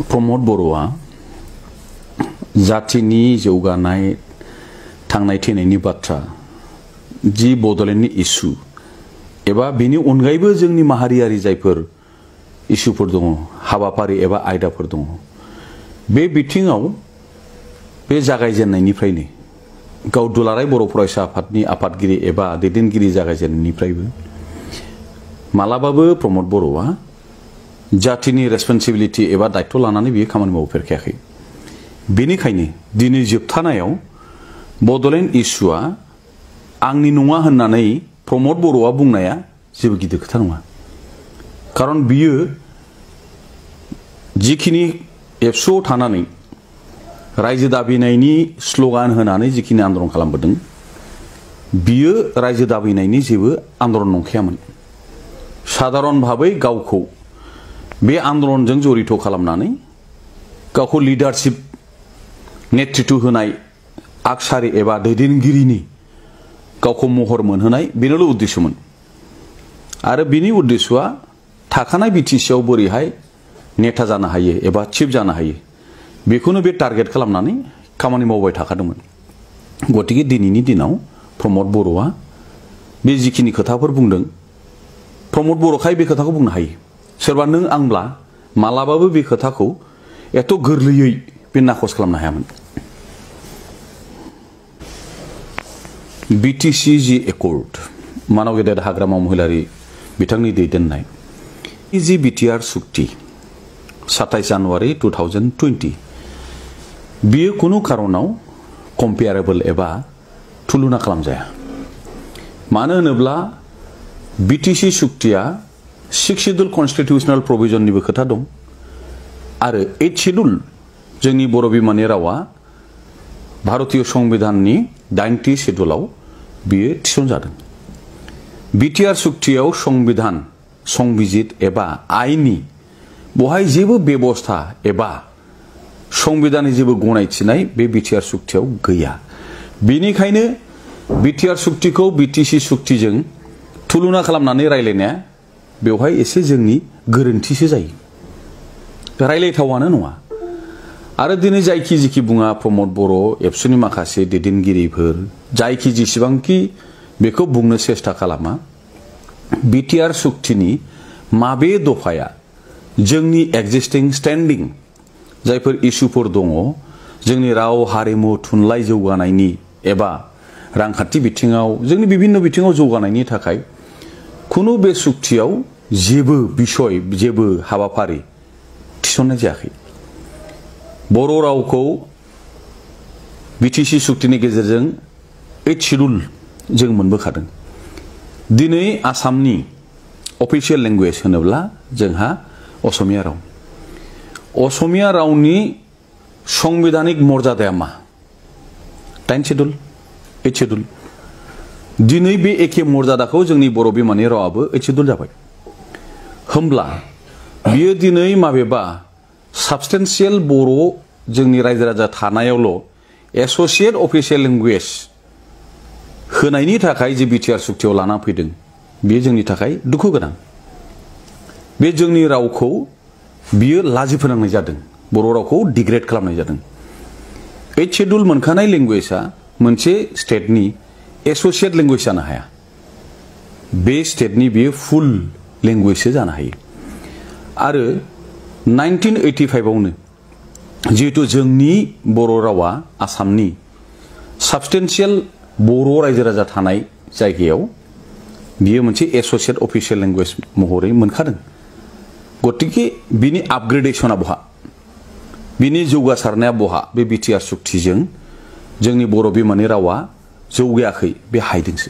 प्रमद बर'आ जातिनि जौगानाय थांनाय थैनायनि बाथ्रा जि बड'लेण्डनि इस्यु एबा बेनि अनगायैबो जोंनि माहारियारि जायफोर इस्युफोर दङ हाबाफारि एबा आयदाफोर दङ बे बिथिङाव बे जागायजेननायनिफ्रायनो गाव दुलाराय बर' फरायसा आफादनि आफादगिरि एबा दैदेनगिरि जागायजेननायनिफ्रायबो मालाबाबो प्रमद बर'आ जातिनि रेसपन्सिबिलिटि एबा दायित्व लानानै बियो खामानि मावफेरखायाखै। बेनिखायनो दिनै जोबथानायाव बड'लेण्ड इस्युआ आंनि नङा होननानै प्रमद बर'आ बुंनाया जेबो गिदिर खोथा नङा। खारन बियो जिखिनि एबसुआव थानानै रायजो दाबिनायनि स्ल'गान होनानै जिखिनि आन्दलन खालामबोदों बियो रायजो दाबिनायनि जेबो आन्दलन नंखायामोन। साधारन भाबै गावखौ बे आन्दलनजों जड़ित खालामनानै गावखौ लिडारशिप नेतृत्व होनाय आगसारि एबा दैदेनगिरिनि गावखौ महर मोनहोनाय बेनोल' उद्देश्यमोन। आरो बिनि उद्देश्यआ थाखानाय बिटिसिआव बोरैहाय नेता जानो हायो एबा चिफ जानो हायो बेखौनो बे टारगेट खालामनानै खामानि मावबाय थाखादोंमोन। गतिके दिनैनि दिनाव प्रमद बर'आ बे जिखिनि खोथाफोर बुंदों प्रमद बर'खाय बे खोथाखौ बुंनो हायो। सोरबा नों आंब्ला मालाबाबो बे खोथाखौ एथ' गोरलैयै बे नाखस खालामनो हायामोन। बिटिसि जि एकर्ड मानाव गेदेर हाग्रामा महिलारि बिथांनि दैदेननाय जि बिटिआर सुक्ति 27 जानुवारि 2020 बियो कुनु कारनाव कम्पेयारेबल एबा तुलना खालामजाया। मानो होनोब्ला बिटिसि सुक्तिया 6 शेड्यूल कन्स्टिट्यूशनल प्रोविजननिबो खोथा दं आरो 8 शेड्यूल जोंनि बर' बिमानि रावा भारतीय संविधाननि 9थि शेड्यूलाव बियो थिसनजादों। बिटिआर सुक्तियाव संविधान संबिजित एबा आइननि बहाय जेबो बेबस्था एबा संविधाननि जेबो गनायथिनाय बे बिटिआर सुक्तियाव गैया। बेनिखायनो बिटिआर सुक्तिखौ बिटिसि सुक्तिजों तुलना खालामनानै रायलायनाया बेवहाय एसे जोंनि गोरोन्थिसो जायो, रायलायथावानो नङा। आरो दिनै जायखि जिखि बुङा प्रमद बर' एबसुनि माखासे दैदेनगिरिफोर जायखि जेसेबांखि बेखौ बुंनो सेस्था खालामा बिटिआर सुक्तिनि माबे दफाया जोंनि एक्जिस्टिं स्टेन्डिं जायफोर इस्युफोर दङ जोंनि राव हारिमु थुनलाइ जौगानायनि एबा रांखान्थि बिथिङाव जोंनि बिभिन्न बिथिङाव जौगानायनि थाखाय खुनु बे सुक्तियाव जेबो बिषय जेबो हाबाफारि थिसननाय जायाखै। बर' रावखौ बिटिसि सुक्तिनि गेजेरजों 8 शेड्यूल जों मोनबोखादों। दिनै आसामनि अफिसियेल लेंगुवेज होनोब्ला जोंहा असमिया राव। असमिया रावनि संविधानिक मर्यादाया मा? 10 शेड्यूल 8 शेड्यूल। दिनै बे एखे मर्यादाखौ जोंनि बर' बिमानि रावाबो 8 शेड्यूल जाबाय। होमब्ला बियो दिनै माबेबा साबस्टेन्सियेल बर' जोंनि रायजो राजा थानायावल' एस'सिएट अफिसियेल लेंगुवेज होनायनि थाखाय जे बिटिआर सुक्तियाव लाना फैदों बेयो जोंनि थाखाय दुखु गोनां। बे जोंनि रावखौ बियो लाजि फोनांनाय जादों, बर' रावखौ डिग्रेड खालामनाय जादों। 8 शेड्यूल मोनखानाय लेंगुवेजआ मोनसे स्टेटनि एस'सिएट लेंगुवेज जानो हाया, बे स्टेटनि बेयो फुल लेंगुवेजसो जानो हायो। आरो 1985 आवनो जिहेतु जोंनि बर' रावा आसामनि साबस्टेन्सियेल बर' रायजो राजा थानाय जायगायाव बियो मोनसे एस'सिएट अफिसियेल लेंगुवेज महरै मोनखादों। गतिके बिनि आपग्रेडेशना बहा, बिनि जौगासारनाया बहा? बे बिटिआर सुक्तिजों जोंनि बर' बिमानि रावा जौगायाखै, बे हायदोंसो।